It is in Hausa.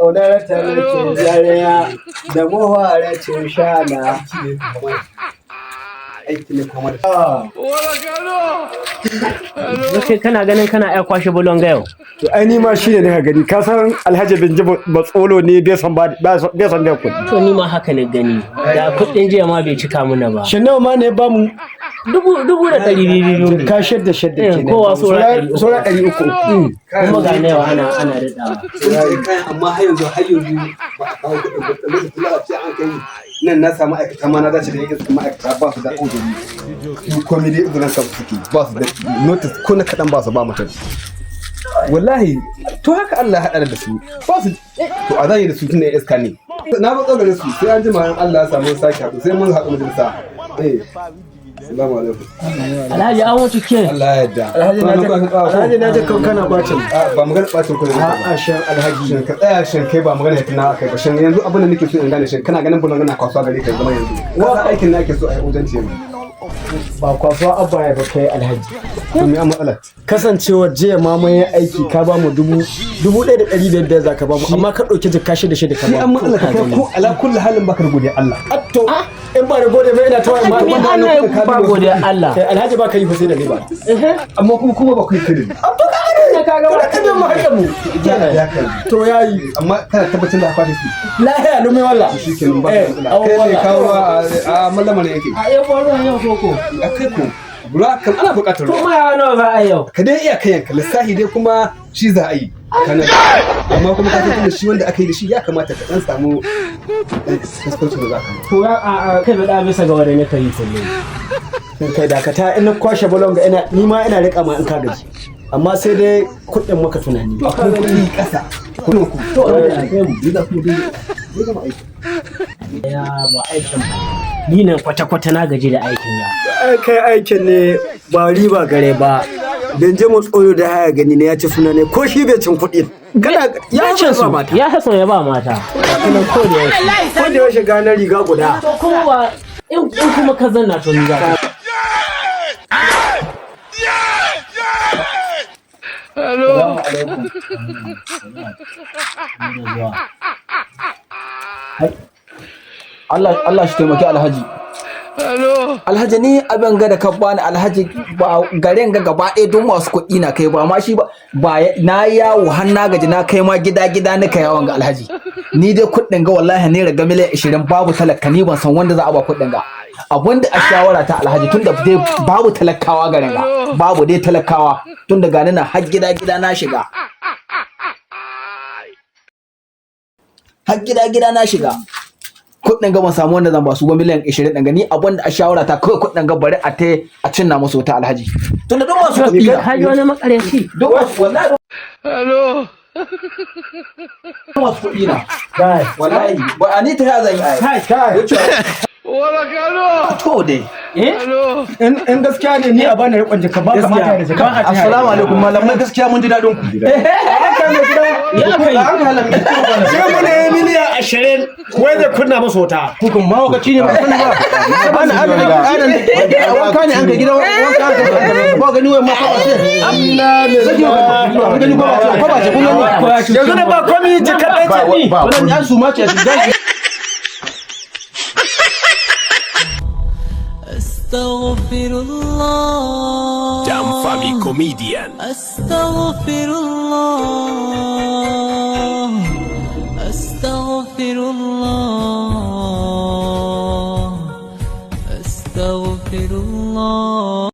Ƙaunar ta nake zariya da muhara ce shana. Aiki ne kuma da Kai kana ganin kana iya kwashe bulon ga yau. To ai ni ma shi ne na gani, ka san Alhaji Binji Batsolo ne bai son ba bai son biyan kuɗi. To ni ma haka ne gani. Da kuɗin jiya ma bai cika muna ba. Shin nawa ma ne ba mu? 2,200 ne. Ka shadda shadda Eh, kenan. kowa saura 300. Saura 300. Kuma ga na yau ana daɗawa. Sun sai kayan, amma har yanzu ba a kawo kuɗin ba. Lokacin da a ce an kai nan na samu ma'aikata ma na dace da yake ma'aikata ba su da uzuri, su komai dai uzurin kansu suke, ba su da notice ko na kaɗan ba su ba mutum wallahi. To haka Allah ya haɗa da su, ba su to a zan yi da su tunda ya iska ne na ba tsogare su. Sai an jima in Allah ya samu sake haɗu, sai mun haɗu majalisa. Eh, assalamu alaikum. Alhaji an wuce ke. Allah ya yarda. Alhaji na ji kana bacin. Ba magana bacin kuɗi ba. A'a shan Alhaji. Shin ka tsaya, shin kai ba magana tana akai ba? Shin yanzu abin da nake so in gane, shin kana ganin bulon gana kasuwa gare ka zama yanzu ka aikin na ake so a yi ujanci yanzu? Ba kwasuwa abba ya ba kai Alhaji. To me a matsalar? Kasancewar jiya ma mun yi aiki ka ba mu 1,500 za ka ba mu, amma ka ɗauki jikka shida shida ka Shi ba an mu. matsalar ka kai, ko ala kulli halin baka da godiya Allah. To in ba da gode mai ina tawaye ma. Ni ana ba godiya Allah. Kai Alhaji ba ka yi fa sai da riba. Amma kuma ba ku yi sirri. Ka ga Kada ka biyan mu haƙƙin mu. Ya kai. To yayi. Amma kana tabbatar da kwashe su? Lahiya lumi walla. Shi kenan ba Eh, matsala. Kai ne kawo a mallama ne yake. A yau ruwan yau koko. A kai ko ruwa kan ana buƙatar To ruwa. ma yawa nawa za a yau. Ka dai iya kayan ka lissahi dai kuma shi za a yi. Kana amma kuma ka san tunda shi wanda aka yi da shi ya kamata ka dan samu dan sassauci da za ka yi. To ya a kai ba bisa ga wanda nika yi kullum. Kai dakata, in na kwashe bolon ga ina ni ma ina riƙa ma in ka gaji. Amma sai dai kuɗin maka tunani. Akwai kuɗi ƙasa. Kuɗin ku. To Allah ya kai mu. Ni za ku dinga zai gama aiki. Ya ba aikin ba. Ni nan kwata-kwata na gaji da aikin ya. Ai kai aikin ne ba riba gare ba. Benje mu tsoro da haya gani ne ya ci suna ne ko shi bai cin kuɗi. Kana ya cin ba su mata. Ya haso ya ba mata. Kuma ko da yaushe. Ko da yaushe ganar riga guda. To kuma ba in kuma ka zanna to ni za ka. Salamu alaikum. Allah Allah shi taimaki Alhaji. Alhaji ni abin ga da ka bani Alhaji ba garin ga gaba ɗaya don masu kuɗi na kai ba ma shi ba ba na yawo har na gaji na kai ma gida gida na kai yawon ga Alhaji. Ni dai kuɗin ga wallahi ne raga miliyan 20 babu talaka, ni ban san wanda za a ba kuɗin ga. Abin da a shawara ta Alhaji, tunda dai babu talakawa garin ga, babu dai talakawa, tunda gani na har gida gida na shiga. Har gida gida na shiga. Kuɗin ga ban samu wanda zan ba su ba miliyan 20 ɗin gani. Abin da a shawara ta kawai, kuɗin ga bari a ta a cinna musu wuta Alhaji, tunda duk masu kuɗi na Ka ji wani makaryaci. duk masu wallahi duk masu kuɗi na wallahi ba a ni ta ya zan yi ai. Kai kai. To dai. Eh? In gaskiya ne ni a bani riƙon jaka ba kamata da jaka. Assalamu alaikum malamai, gaskiya mun ji daɗin ku. Ya kai. An ka halar Sai mu ne miliyan 20 wai zai kunna masa wuta. Hukun mahaukaci ne ba sani ba. Ana ana ana wanka ne an kai gidan wanka an kai ba gani wai ma kwaba ce. Zaki ba gani kwaba ce, kwaba ce kun gani. Yanzu da ba komi jaka ɗaya ce ni. Wannan an su ma ce shi. أستغفر الله. Damfami Comedian. أستغفر الله، أستغفر الله، أستغفر الله.